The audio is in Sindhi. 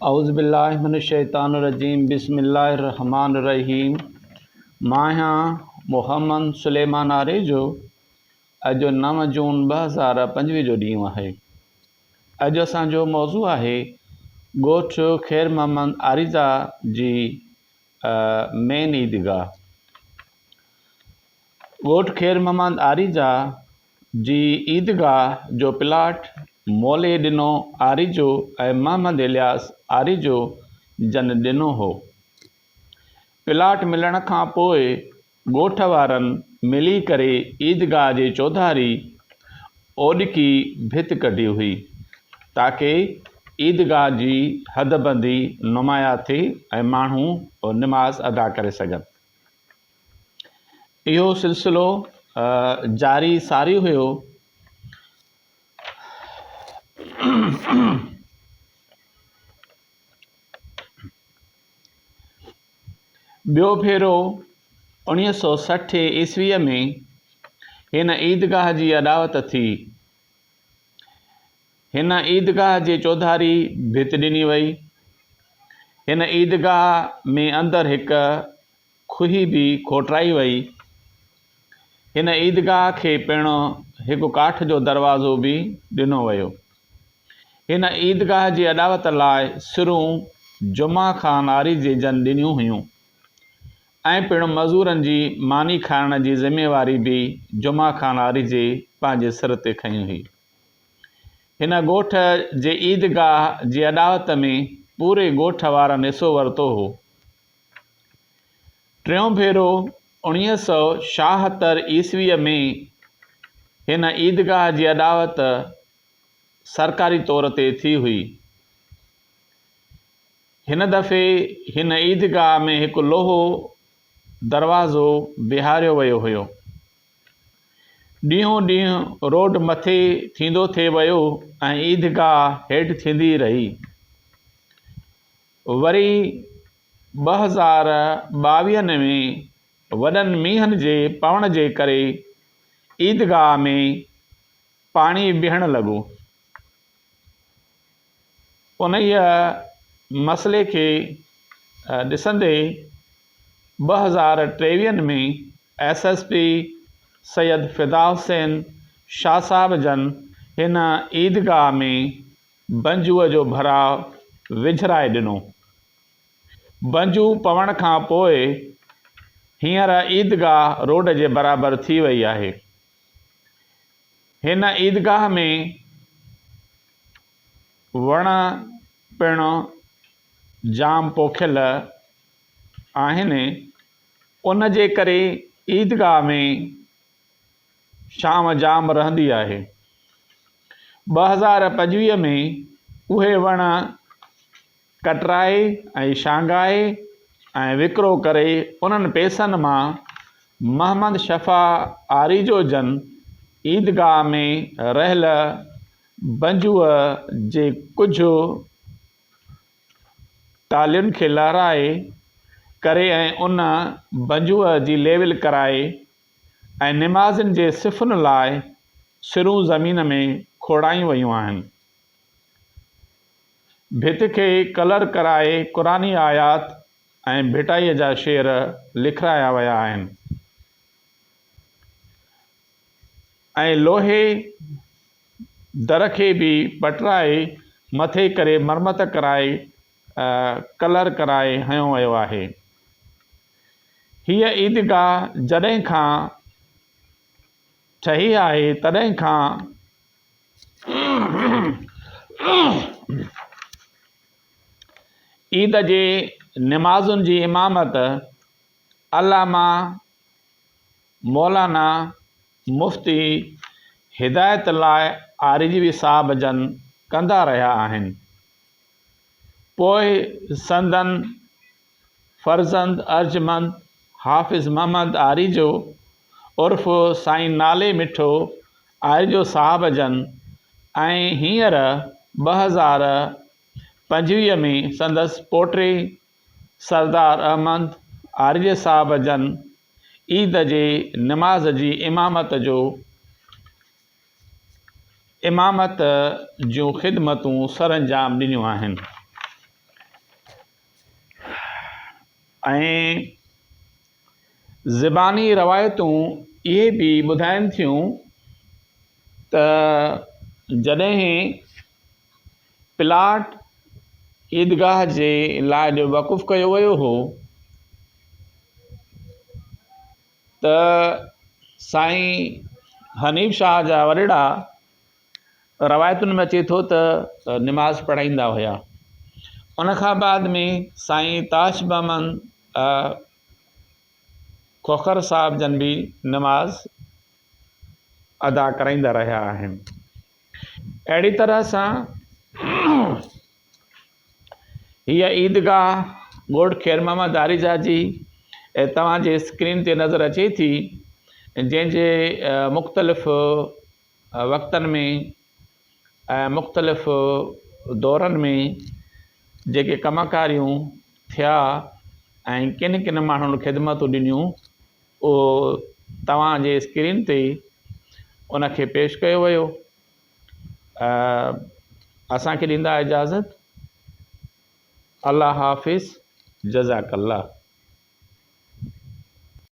اعوذ بالله من الشيطان الرجيم بسم الله الرحمن الرحيم مان آهيان محمد سليمان آريجو اڄ 9 جون 2025 جو ڏينهن آهي اڄ اسان جو موضوع آهي ڳوٺ خير محمد آريجا جي مين عيدگاهه ڳوٺ خير محمد آريجا جي عيدگاهه جو پلاٽ مولي ڏنو آريجو ۽ محمد الياس آريجو جن ڏنو هو. پلاٽ ملڻ کان پوء ڳوٺ وارن ملي ڪري عيدگاهه جي چوڌاري اوڏڪي ڀت ڪڍي هئي تاڪه عيدگاهه جي حدبندي نمايان ٿئي ۽ ماڻهو نماز ادا ڪري سگهن. اهو سلسلو جاري ساري هيو. ٻيو ڀيرو 1960 عيسويء ۾ هن عيدگاهه جي اڏاوت ٿي. هن عيدگاهه جي چوڌاري ڀت ڏني وئي. هن عيدگاهه ۾ اندر هڪ کوهي به کوٽرائي وئي. هن عيدگاهه کي پڻ هڪ ڪاٺ جو دروازو به ڏنو ويو. هن عيدگاهه جي اڏاوت لاء سرون جمعه خان آريجي جن ڏنيون هيون ۽ پڻ مزورن جي ماني کارائڻ جي ذميواري به جمعه خان آريجي پنهنجي سر تي کنئي هئي. هن ڳوٺ جي عيدگاهه جي اڏاوت ۾ پوري ڳوٺ وارن حصو ورتو هو. ٽيون ڀيرو 1976 عيسويء ۾ هن عيدگاهه جي اڏاوت سرڪاري طور تي ٿي هئي. هن دفعي هن عيدگاهه ۾ هڪ لوهو دروازو بيهاريو ويو هيو. ڏينهون ڏينهن روڊ مٿي ٿيندو ٿي ويو ۽ عيدگاهه هيٺ ٿيندي رهي. وري 2022 ۾ وڏن مينهن جي پوڻ جي ڪري عيدگاهه ۾ پاڻي بيهڻ لڳو. انهيء مسئلي کي ڏسندي 2023 ۾ S S P Syed Fida Hussain Shah صاحب جن هن عيدگاهه ۾ بنجوء جو ڀراء وجهرائي ڏنو. بنجو پوڻ کان پوء هينئر عيدگاهه روڊ جي برابر ٿي وئي آهي. هن عيدگاهه ۾ وڻ پڻ جام پوکيل آهن، ان جي ڪري عيدگاهه ۾ ڇانو جام رهندي آهي. 2025 ۾ اهي وڻ ڪٽرائي ۽ شانگهائي ۽ وڪرو ڪري انهن پئسن مان محمد شفع آريجو جن عيدگاهه ۾ رهيل بنجوء جي ڪجهه ٽالين کي لهرائي ڪري ۽ ان بنجوء جي ليول ڪرائي ۽ نمازين جي صفن لاء سرون زمين ۾ کوڙايون ويون آهن. ڀت کي ڪلر ڪرائي قرآني آيات ۽ ڀٽائيء جا شعر لکرايا ويا آهن ۽ لوهي در کي به پٽرائي مٿي ڪري مرمت ڪرائي ڪلر ڪرائي هنيو ويو آهي. هيء عيدگاهه جڏهن کان ٺهي آهي تڏهن کان عيد جي نمازن جي امامت علامه مولانا مفتي هدايت الله آريجوي صاحب جن ڪندا رهيا آهن. پوء سندن فرزند ارجمند حافظ محمد آريجو عرف سائين نالي مٺو آريجو صاحب جن ۽ هينئر 2025 ۾ سندس پوٽي سردار احمد آريجي صاحب جن عيد جي نماز جي امامت جو امامت جون خدمتون سرانجام ڏنيون آهن. ۽ زباني روايتون اهي به ٻڌائين ٿيون ته جڏهن پلاٽ عيدگاهه جي لاء جو وقف ڪيو ويو هو ته سائين حنيف شاهه جا وڏڙا روايتن ۾ اچي ٿو ته نماز پڙهائيندا هيا ان کان بعد ۾ سائين تاش محمد کوکر صاحب جن به نماز ادا ڪرائيندا رهيا آهن اهڙي طرح سان هيء عيدگاهه ڳوٺ خير محمد آريجا جي توهان جي اسڪرين تي نظر اچي ٿي جنهن جي مختلف وقتن ۾ ۽ مختلف دورن ۾ جيڪي ڪم ڪاريون ٿيا ۽ ڪن ڪن ماڻهن خدمتون ڏنيون اهو توهان جي اسڪرين تي ان کي پيش ڪيو ويو. اسان کي ڏيندا اجازت الله حافظ جزاڪ الله.